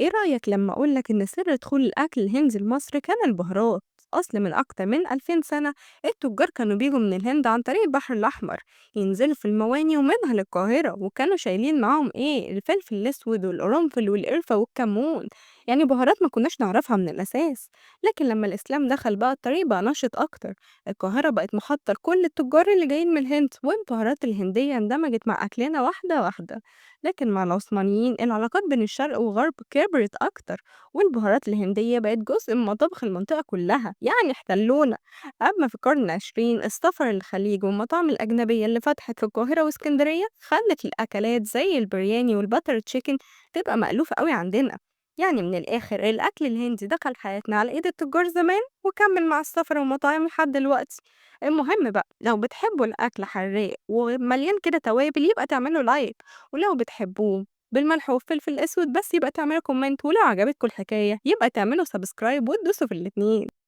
إيه رأيك لما أقول لك إن سر دخول الأكل الهندي لمصر كان البهارات؟ أصل من أكتر من 2000 سنة التجار كانوا بيجوا من الهند عن طريق البحر الأحمر، ينزلوا في المواني ومنها للقاهرة، وكانوا شايلين معاهم إيه؟ الفلفل الأسود والقرنفل والقرفة والكمون، يعني بهارات ما كناش نعرفها من الأساس. لكن لما الإسلام دخل بقى الطريق بقى نشط أكتر، القاهرة بقت محطة لكل التجار اللي جايين من الهند، والبهارات الهندية اندمجت مع أكلنا واحدة واحدة. لكن مع العثمانيين العلاقات بين الشرق والغرب كبرت أكتر، والبهارات الهندية بقت جزء من مطابخ المنطقة كلها، يعني احتلونا. أما في القرن العشرين السفر للخليج والمطاعم الأجنبية اللي فتحت في القاهرة واسكندرية خلت الأكلات زي البرياني وال butter chicken تبقى مألوفة قوي عندنا. يعني من الآخر الأكل الهندي دخل حياتنا على إيد التجار زمان وكمل مع السفر والمطاعم لحد دلوقتي. المهم بقى لو بتحبوا الأكل حراق ومليان كده توابل يبقى تعملوا like، ولو بتحبوه بالملح والفلفل الأسود بس يبقى تعملوا comment، ولو عجبتكم الحكاية يبقى تعملوا subscribe وتدوسوا في الاتنين.